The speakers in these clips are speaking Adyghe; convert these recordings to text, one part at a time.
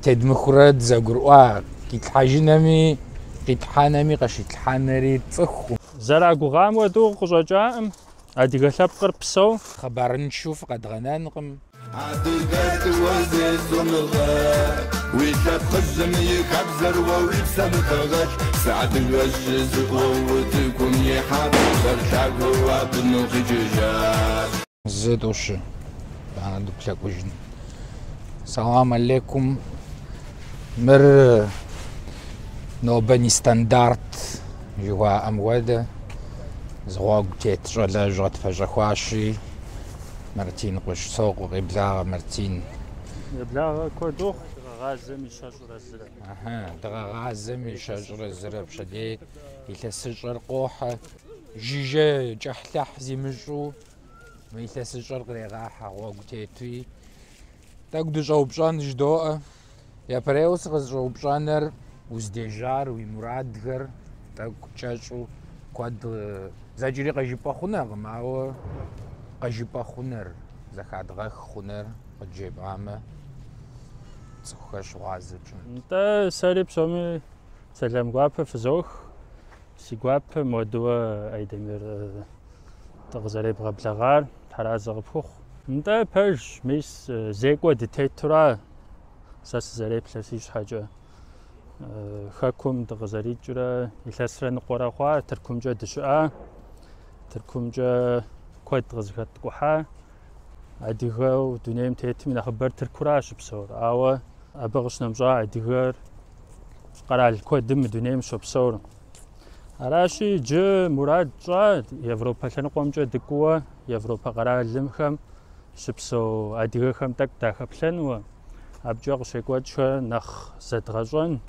Тедмыхурэ дызэгурыӏуа, къитлъхьэжынэми, къитлъхьэнэми, къыщитлъхьэнэри тцӏыхукъым. Зэрагугъам хуэдэу къыщӏэкӏакъым, адыгэ лъэпкъыр псэу. Хъыбарыншэу фыкъэдгъэнэнкъым. Адыгэлӏ уэ зезумыгъэ, уи лъэпкъыжьым и хабзэр уэ уи псэм хэгъэлъ. Сыадыгэщ жызыӏэу утыкум ихьам, зэрылъагэу абы къикӏыжащ. Зы тӏу щы, итӏанэ дыплъэкӏужын. Салам алейкум. Мыр нобэ нестандарт жыхуаӏэм хуэдэ. Зы гъуэгу тет щӏалэжь къытпэщӏэхуащи, Мартин Къуэщӏысокъуэ, къеблагъэ, Мартин. Еблагъэ куэд ухъу. Дыгъэгъазэм и 21. Ахьа, дыгъэгъазэм и 21 пщэдей илъэсыщӏэр къохьэ. Жыжьэ кӏыхьлъыхь зимыщӏу мы илъэсыщӏэр кърегъахьэ гъуэгу тетуи. Тӏэкӏу дыщӏэупщӏэн жыдоӏэ. Япэрейуэ сыкъызыщӏэупщӏэныр уздежьар, уи мурадхэр тӏэкӏу кӏэщӏу куэд зэкӏэри къэжыпӏэ хъунэкъым, ауэ къэжыпӏэ хъунэр, зэхадгъэх хъунэр къыджепӏамэ, цӏыхухэр щыгъуазэ тщӏын. Нтӏэ, сэри псоми сэлам гуапэ фызох. Си гуапэ модыуэ, Айдэмир, дыкъызэребгъэблэгъар, тхьэразэ къыпхухъу. Нтӏэ, пэжщ, мис зекӏуэ дытетура, сэ сызэреплъыр си щхьэкӏэ. Хэкум дыкъызэрикӏрэ илъэсрэ ныкъуэрэ хъуа, Тыркумкӏэ дыщыӏа, Тыркумкӏэ куэд къызэхэткӏухьа. Адыгэу дунейм тетым и нэхъыбэр Тыркура щыпсэур, ауэ абы къыщынэмыщӏа адыгэр къэрал куэдым мы дунейм щопсэур. Аращи, иджы мурад тщӏа Европэ лъэныкъуэмкӏэ дыкӏуэуэ, Европэ къэралымхэм щыпсэу адыгэхэм тӏэкӏу дахэплъэнуэ, абыкӏэ къыщекӏуэкӏхэр нэхъ зэдгъэщӏэн.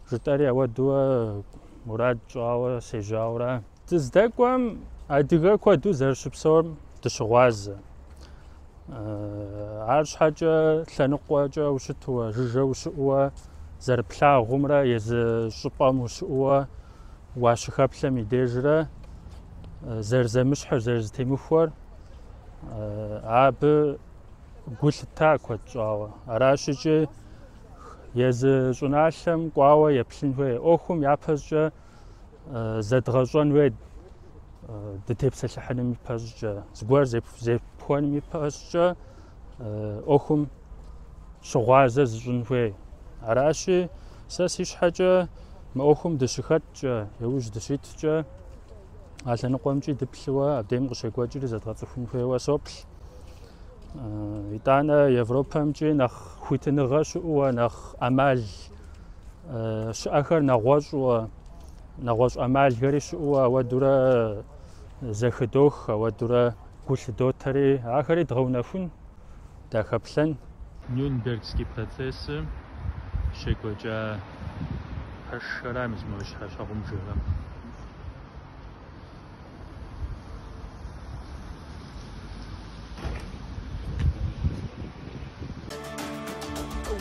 Жытӏэри ауэдууэ мурад тщӏауэ сежьауэра. Дыздэкӏуэм адыгэ куэду зэрыщыпсэум дыщыгъуазэ. Арщхьэкӏэ лъэныкъуэкӏэ ущытуэ, жыжьэ ущыӏууэ зэрыплъагъумрэ езы щӏыпӏэм ущыӏууэ уащыхэплъэм и дежрэ зэрызэмыщхьыр, зэрызэтемыхуэр абы гу лъытта куэд щӏауэ. Аращ икӏи езы щӏыналъэм кӏуауэ еплъын хуей. ӏуэхум япэщӏыкӏэ зэдгъэщӏэн хуей дытепсэлъыхьыным ипэщӏыкӏэ, зыгуэр зепхуэным ипэщӏыкӏэ ӏуэхум щыгъуазэ зыщӏын хуей. Аращи, сэ си щхьэкӏэ мы ӏуэхум дыщыхэткӏэ, иужь дыщиткӏэ, а лъэныкъуэмкӏи дыплъыуэ абдейм къыщекӏуэкӏри зэдгъэцӏыхун хуейуэ соплъ. Итӏанэ Европэмкӏи нэхъ хуитыныгъэ щыӏэуэ, нэхъ ӏэмал щыӏэхэр нэгъуэщӏуэ, нэгъуэщӏ ӏэмалхэри щыӏэуэ ауэдурэ зэхыдох, ауэдурэ гу лъыдотэри, ахэри дгъэунэхун, дахэплъэн. Нюрнбергский процессыр щекӏуэкӏа пэшхэра мис мо ищхьэ щхьэгъубжэхэм.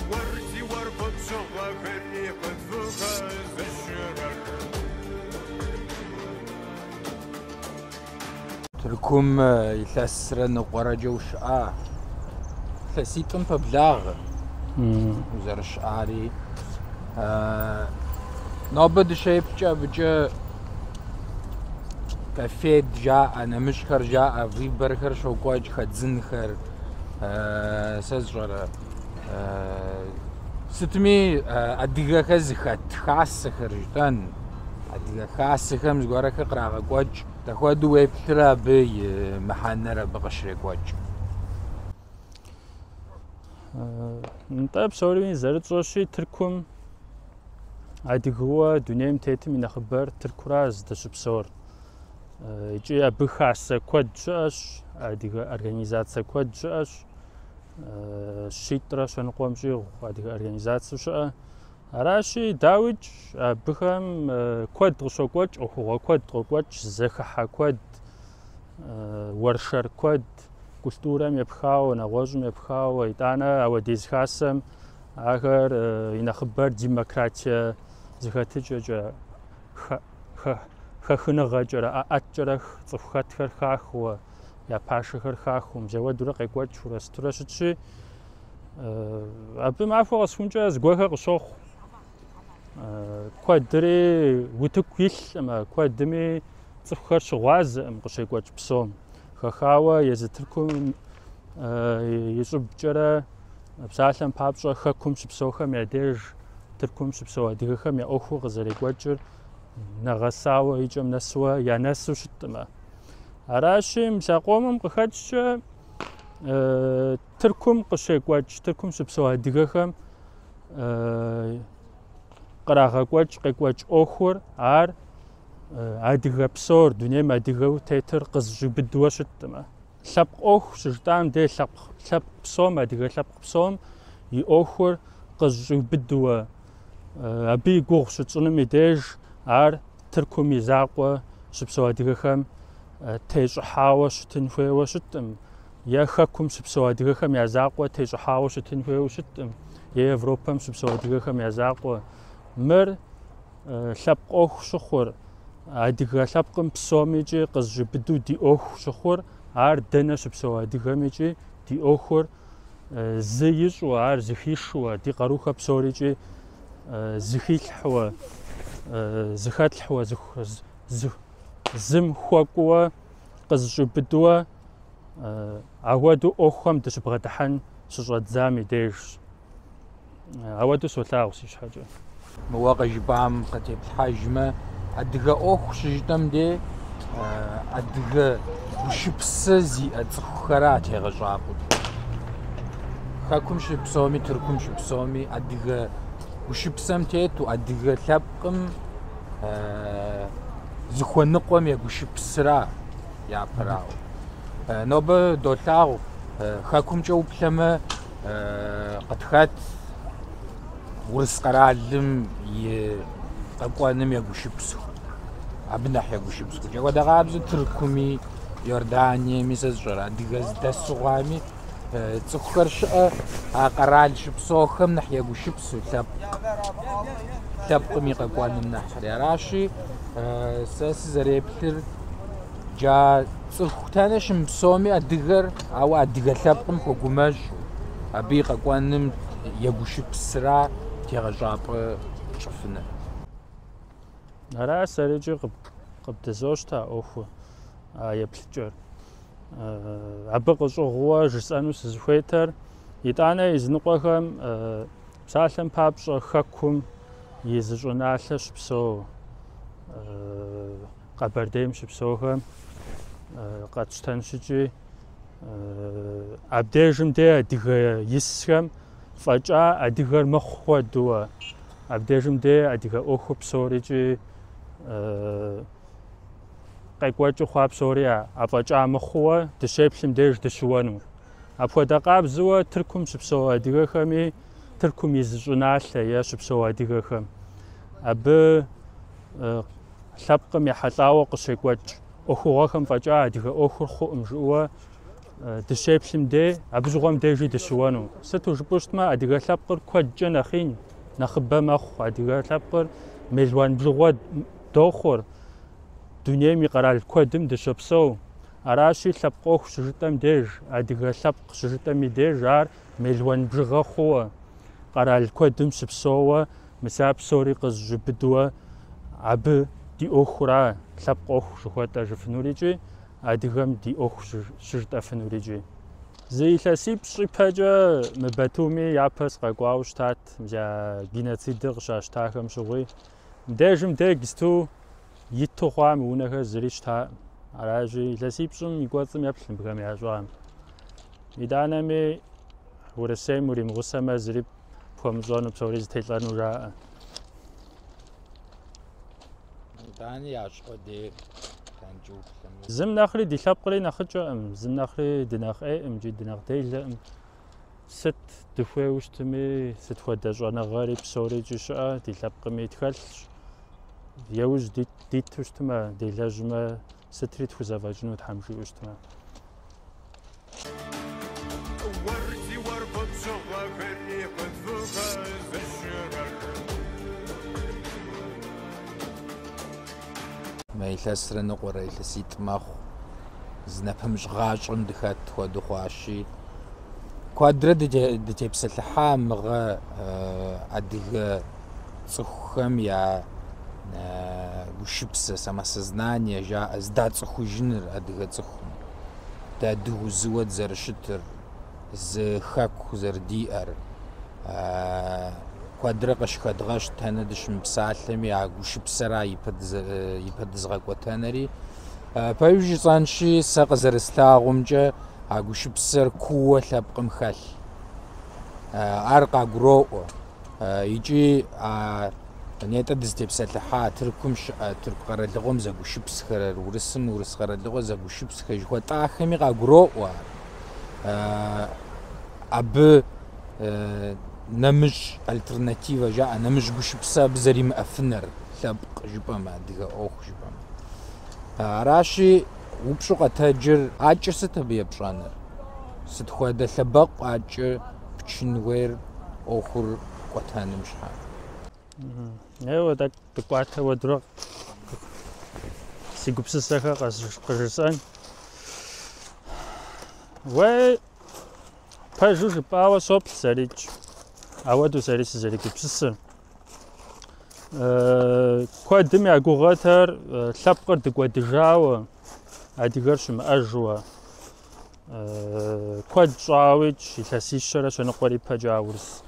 Уэрти уэркъыпщыгъэхэри къытфыхэзышырэр. Тыркум илъэсрэ ныкъуэрэкӏэ ущыӏа, илъэситӏым пэблагъэ узэрыщыӏари. Нобэ дыщеплъкӏэ абыкӏэ КАФФЕД жаӏэ, нэмыщӏхэр жаӏэ, выборхэр щокӏуэкӏ, хэдзынхэр, сэ сщӏэрэ. Сытми адыгэхэр зыхэт хасэхэр жытӏэн, адыгэ хасэхэм зыгуэрэхэр кърагъэкӏуэкӏ. Дапхуэдэу уеплърэ абы и мыхьэнэр абы къыщрекӏуэкӏ? Нтӏэ, псори зэрытщӏэщи, Тыркум адыгэуэ дунейм тетым и нэхъыбэр Тыркура здэщыпсэур. Икӏи абы хасэ куэд щыӏэщ, адыгэ организацэ куэд щыӏэщ, 190 щӏигъу адыгэ организацэу щыӏэ. Аращи, дауикӏ, абыхэм куэд къыщокӏуэкӏ, ӏуэхугъуэ куэд къокӏуэкӏ, зэхыхьэ куэд, уэршэр куэд, культурэм епхауэ, нэгъуэщӏым епхауэ, итӏанэ ауэдиз хасэм ахэр и нэхъыбэр демократие зэхэтыкӏэкӏэ, хэхыныгъэкӏэрэ, ӏэӏэткӏэрэ цӏыху хэтхэр хахыуэ, я пашэхэр хахыу, мис ауэдурэ къекӏуэкӏыурэ сытурэ щытщи, Абы махуэ къэсхункӏэ зыгуэрхэр къыщохъу. Куэдри утыку илъкъымэ, куэдми цӏыхухэр щыгъуазэкъым къыщекӏуэкӏ псом. Хэхауэ езы Тыркум и щӏыбкӏэрэ псалъэм папщӏэ хэкум щыпсэухэм я деж Тыркум щыпсэу адыгэхэм я ӏуэхур къызэрекӏуэкӏыр нэгъэсауэ и кӏэм нэсуэ я нэсу щыткъымэ. Аращи, мис а къомым къыхэкӏкӏэ Тыркум къыщекӏуэкӏ, Тыркум щыпсэу адыгэхэм кърагъэкӏуэкӏ, къекӏуэкӏ ӏуэхур ар адыгэ псор, дунейм адыгэу тетыр къызэщӏиубыдуэ щыткъымэ. Лъэпкъ ӏуэху щыжытӏам де лъэпкъ псом, адыгэ лъэпкъ псом и ӏуэхур къызэщӏиубыдуэ, абы и гугъу щытщӏыным и деж ар Тыркум и закъуэ щыпсэу адыгэхэм тещӏыхьауэ щытын хуейуэ щыткъым, е хэкум щыпсэу адыгэхэм я закъуэ тещӏыхьауэ щытын хуейуэ щыткъым, е Европэм щыпсэу адыгэхэм я закъуэ. Мыр лъэпкъ ӏуэху щыхъур, адыгэ лъэпкъым псомикӏи къызэщӏиубыдэу ди ӏуэху щыхъур, ар дэнэ щыпсэу адыгэмикӏи ди ӏуэхур зы ищӏуэ, ар зыхишуэ, ди къарухэр псорикӏи зыхилъхьуэ, зыхэтлъхьуэ, зым хуэкӏуэ къызэщӏиубыдуэ ауэдэу ӏуэхухэм дыщыбгъэдыхьэн щыщӏэддзам и дежщ. Ауэдэу солъагъу си щхьэкӏэ. Мы уэ къыжыпӏам къытеплъхьэжмэ, адыгэ ӏуэху щыжытӏэм де адыгэ гушыпсэ зиӏэ цӏыхухэра тегъэщӏапӏэу. Хэкум щыпсэуми, Тыркум щыпсэуми, адыгэ гушыпсэм тету, адыгэ лъэпкъым зыхуэныкъуэм егушыпсыра япэрауэ. Нобэ долъагъу хэкумкӏэ уплъэмэ, къытхэт урыс къэралым и къэкӏуэным егушыпсу, абы нэхъ егушыпсу. Апхуэдэ къабзэу Тыркуми, Иорданиеми, сэ сщӏэрэ, адыгэ здэсу хъуами, цӏыхухэр щыӏэ а къэрал щыпсэухэм нэхъ егушыпсу лъэпкъым и къэкӏуэным нэхъри. Аращи, сэ сызэреплъыр джа цӏыху тэнэ щымыпсэуми адыгэр, ауэ адыгэ лъэпкъым хуэгумэщӏу, абы и къэкӏуэным егушыпсыра тегъэщӏапӏэ тщӏыфыныр. Ара сэрикӏи къыбдызощтэ а ӏуэхур, а еплъыкӏэр. Абы къыщӏыгъууэ жысӏэну сызыхуейтэр, итӏанэ изыныкъуэхэм псалъэм папщӏэ хэкум и зы щӏыналъэ щыпсэу, Къэбэрдейм щыпсэухэм къэтщтэнщикӏи, абдежым де адыгэ исхэм фӏэкӏа адыгэр мыхъу хуэдэуэ, абдежым де адыгэ ӏуэхур псорикӏи къекӏуэкӏыу хъуа псори афӏэкӏа мыхъууэ дыщеплъым деж дыщыуэну. Апхуэдэ къабзэуэ Тыркум щыпсэу адыгэхэми, Тыркум и зы щӏыналъэ е щыпсэу адыгэхэм. Абы лъэпкъым ехьэлӏауэ къыщекӏуэкӏ ӏуэхугъуэхэм фӏэкӏа адыгэ ӏуэхур хъуӏым жыӏэуэ дыщеплъым де, абы щыгъуэм дежи дыщыуэну. Сыту жыпӏэу щытмэ, адыгэ лъэпкъыр куэдкӏэ нэхъ ин, нэхъыбэ мэхъу. Адыгэ лъэпкъыр мелуан бжыгъуэ дохъур, дунейм и къэрал куэдым дыщопсэу. Аращи, лъэпкъ ӏуэху щыжытӏэм деж, адыгэ лъэпкъ щыжытӏэм и деж ар мелуан бжыгъэ хъууэ, къэрал куэдым щыпсэууэ, мис а псори къызэщӏиубыдуэ абы ди ӏуэхура лъэпкъ ӏуэху жыхуэтӏэжыфынурикӏи, адыгэм ди ӏуэху щыжытӏэфынурикӏи. Зы илъэсипщӏ ипэкӏэ мы Батуми япэ сыкъэкӏуауэ щытат, мис а геноцидыр къыщащтахэм щыгъуи. Мыбдежым де иджысту иту хъуа мы унэхэр зыри щытаӏым. Аращи, илъэсипщӏым и кӏуэцӏым еплъ мыбыхэм ящӏам. Итӏанэми Урысейм уримыгъусэмэ зыри пхуэмыщӏэну, псори зэтелӏэну жаӏэ. Итӏани ящӏ къудейр танкӏэ уплъэмэ. Зым нэхъри ди лъэпкъри нэхъыкӏэӏым, зым нэхъри дынэхъ ӏейӏым икӏи дынэхъ делэӏым. Сыт дыхуейуэ щытми, сыт хуэдэ щӏэныгъэри псорикӏи щыӏэ, ди лъэпкъми тхэлъщ. Еужь диту щытмэ, делэжьмэ, сытри тхузэфӏэкӏыну Тхьэм жиӏэу щытмэ. Уэрти уэр къыпщыгъэхэри къытфыхэзышырэр. Мы илъэсрэ ныкъуэрэ илъэситӏ мэхъу, зы напэмыщӏ гъащӏэм дыхэт хуэдэу хъуащи. Куэдрэ дытепсэлъыхьа мы гъэ адыгэ цӏыхухэм я гушыпсэ, самосознание жаӏэ, зыдацӏыхужыныр адыгэ цӏыхум. Дэ адыгэу зыуэ дызэрыщытыр, зы хэку зэрыдиӏэр. Куэдрэ къыщыхэдгъэщ дэнэ дыщымыпсалъэми, а гушыпсэра ипэ дызыгъэкӏуэтэнэри. Пэжу жысӏэнщи, сэ къызэрыслъагъумкӏэ, а гушыпсэр кууэ лъэпкъым хэлъ. Ар къагуроӏуэ. Икӏи а нетӏэ дызытепсэлъыхьа Тыркум щыӏэ Тырку къэралыгъуэм зэгушыпсхэрэр, Урысым Урыс къэралыгъуэ зэгушыпсхэр жыхуэтӏахэми къагуроӏуэ ар. Абы нэмыщӏ альтернативэ жаӏэ, нэмыщӏ гушыпсэ абы зэримыӏэфынэр, лъэпкъ жыпӏэмэ, адыгэ ӏуэху жыпӏэмэ. Аращи, упщӏэу къэтэджыр акӏэ сыт абы епщӏэныр? Сыт хуэдэ лъэбэкъу акӏэ пчын хуейр ӏуэхур кӏуэтэным щхьэ? Еуэ, тӏэкӏу дыкӏуатэ уэдурэ си гупсысэхэр къыжысӏэн. Уей, пэжу жыпӏауэ соплъ сэрикӏ, ауэдэу сэри сызэригупсысыр. Куэдым я гугъэтэр лъэпкъыр дыкӏуэдыжауэ, адыгэр щымыӏэжуэ. Куэд щӏауикӏ, илъэсищэрэ щэныкъуэр ипэкӏэ урыс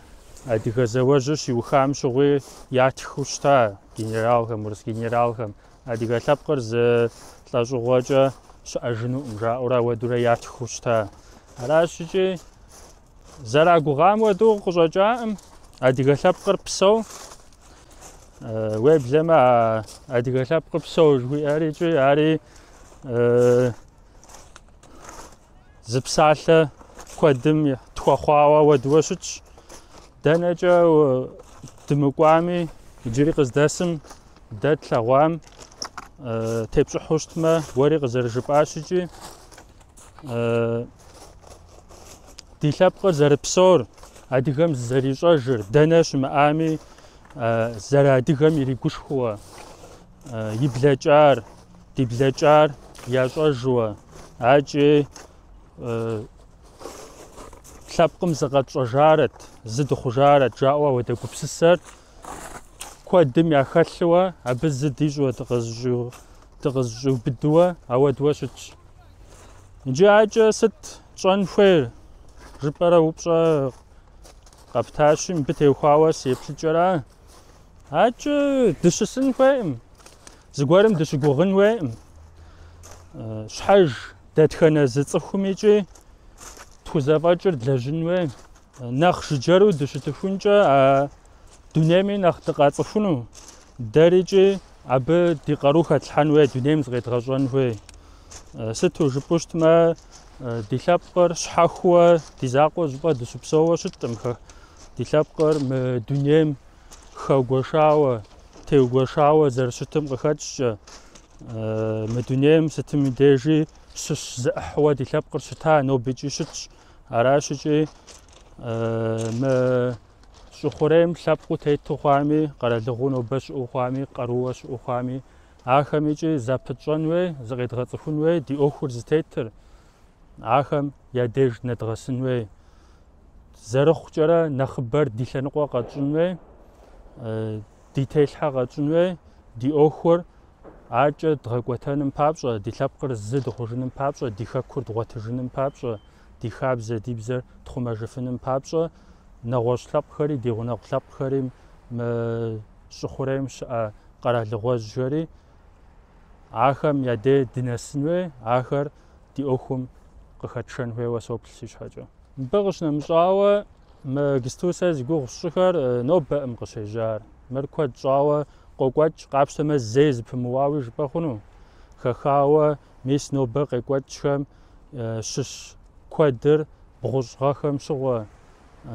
адыгэ зауэжьыр щиухам щыгъуи ятхыу щыта генералхэм, урыс генералхэм. Адыгэ лъэпкъыр зы лӏэщӏыгъуэкӏэ щыӏэжынукъым, жаӏэурэ ауэдурэ ятхыу щыта. Аращ икӏи зэрагугъам хуэдэу къыщӏэкӏакъым. Адыгэ лъэпкъыр псэу, уеблэмэ а адыгэ лъэпкъыр псэу жыхуиӏэр икӏи ари зы псалъэ куэдым тхуэхъуауэ ауэдууэ щытщ. Дэнэкӏэ дымыкӏуами, иджыри къыздэсым дэ тлъэгъуам тепщӏыхьу щытмэ, уэри къызэрыжыпӏащ икӏи ди лъэпкъыр зэрыпсэур, адыгэм зызэрищӏэжыр, дэнэ щымыӏами, зэрыадыгэм иригушхуэ, и блэкӏар, ди блэкӏар ящӏэжуэ, акӏи лъэпкъым зыкъэтщӏэжарэт, зы дыхъужарэт, жаӏэу ауэдэ гупсысэр куэдым яхэлъуэ, абы зы дищӏуэ, дыкъызыщӏиубыдуэ, ауэдуэ щытщ. Иджы акӏэ сыт тщӏэн хуейр жыпӏэрэ упщӏэ къэптащи, мыбы теухуауэ си еплъыкӏэра. Акӏэ дыщысын хуейкъым, зыгуэрым дыщыгугъын хуейкъым. Щхьэж дэтхэнэ зы цӏыхум икӏи тхузэфӏэкӏыр длэжьын хуей. Нэхъ жыджэру дыщытыхункӏэ а дунейми нэхъ дыкъацӏыхуну, дэрикӏи абы ди къару хэтлъхьэн хуей, дунейм зыкъедгъэщӏэн хуей. Сыту жыпӏэу щытмэ, ди лъэпкъыр щхьэхуэ, ди закъуэ щӏыпӏэ дыщыпсэууэ щыткъым. Ди лъэпкъыр мы дунейм хэгуэшауэ, теугуэшауэ зэрыщытым къыхэкӏкӏэ, мы дунейм сытым и дежи щыщ зы ӏыхьуэ ди лъэпкъыр щыта, нобикӏи щытщ. Аращ икӏи мы щӏы хъурейм лъэпкъыу тету хъуами, къэралыгъуэу нобэ щыӏэу хъуами, къарууэ щыӏэу хъуами, ахэм икӏи запытщӏэн хуей, зыкъедгъэцӏыхун хуей, ди ӏуэхур зытетыр, ахэм я деж нэдгъэсын хуей. Зэрыхъукӏэрэ нэхъыбэр ди лъэныкъуэ къэтщӏын хуей, ди телъхьэ къэтщӏын хуей, ди ӏуэхур акӏэ дгъэкӏуэтэным папщӏэ, ди лъэпкъыр зы дыхъужыным папщӏэ, ди хэкур дгъуэтыжыным папщӏэ, ди хабзэ, ди бзэр тхъумэжыфыным папщӏэ, нэгъуэщӏ лъэпкъхэри, ди гъунэгъу лъэпкъхэри, мы щӏы хъурейм щыӏэ къэралыгъуэжьхэри, ахэм я дей дынэсын хуей, ахэр ди ӏуэхум къыхэтшэн хуейуэ соплъ си щхьэкӏэ. Мыбы къыщынэмыщӏауэ, мы иджысту сэ зи гугъу сщӏыхэр нобэкъым къыщежьар. Мыр куэд щӏауэ къокӏуэкӏ, къапщтэмэ зэи зыпымыуауи жыпӏэ хъуну. Хэхауэ мис нобэ къекӏуэкӏхэм щыщ куэдыр бгъущӏ гъэхэм щыгъуэ,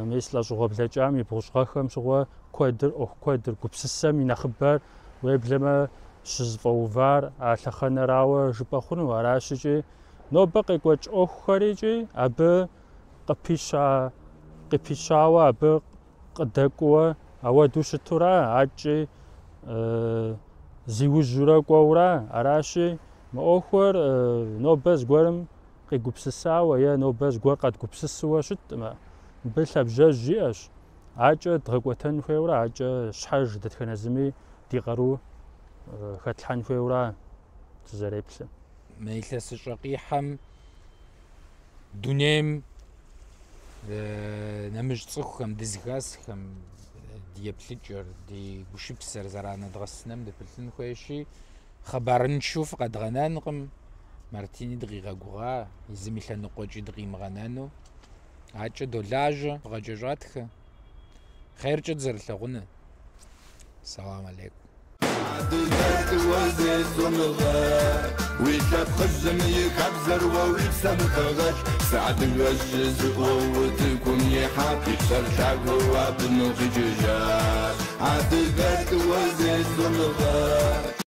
мис лӏэщӏыгъуэ блэкӏам и бгъущӏ гъэхэм щыгъуэ куэдыр, ӏуэху куэдыр, гупсысэм и нэхъыбэр уеблэмэ щызэфӏэувар а лъэхъэнэрауэ жыпӏэ хъуну. Аращ икӏи нобэ къекӏуэкӏ ӏуэхухэр икӏи абы къыпищауэ абы къыдэкӏуэуэ ауэдэу щытурэ, акӏи зиужьурэ кӏуэурэ. Аращи, мы ӏуэхур нобэ зыгуэрым къигупсысауэ е нобэ зыгуэр къэдгупсысуэ щыткъымэ. Мыбы лъабжьэжь иӏэщ. Акӏэ дгъэкӏуэтэн хуейуэра, акӏэ щхьэж дэтхэнэ зыми ди къару хэтлъхьэн хуейуэра сызэреплъыр. Мы илъэсыщӏэ къихьэм дунейм нэмыщӏ цӏыхухэм, дызыхэсхэм ди еплъыкӏэр, ди гушыпсэр зэранэдгъэсыным дыпылъын хуейщи, хъыбарыншэу фыкъэдгъэнэнкъым. Мартини дыкъигъэгугъа, езым и лъэныкъуэкӏи дыкъимыгъэнэну. Акӏэ долажьэ, фыкъэкӏэщӏэтхэ. Хъеркӏэ дызэрылъагъуны. Салам алейкум. Адыгэлӏ зезумыгъэ, уи лъэпкъыжьым и хабзэр уэ уи псэм хэгъэлъ. Сыадыгэщ жызыӏэу утыкум ихьа, и пщӏэр лъагэу абы къикӏыжа. Адыгэлӏ зезумыгъэ.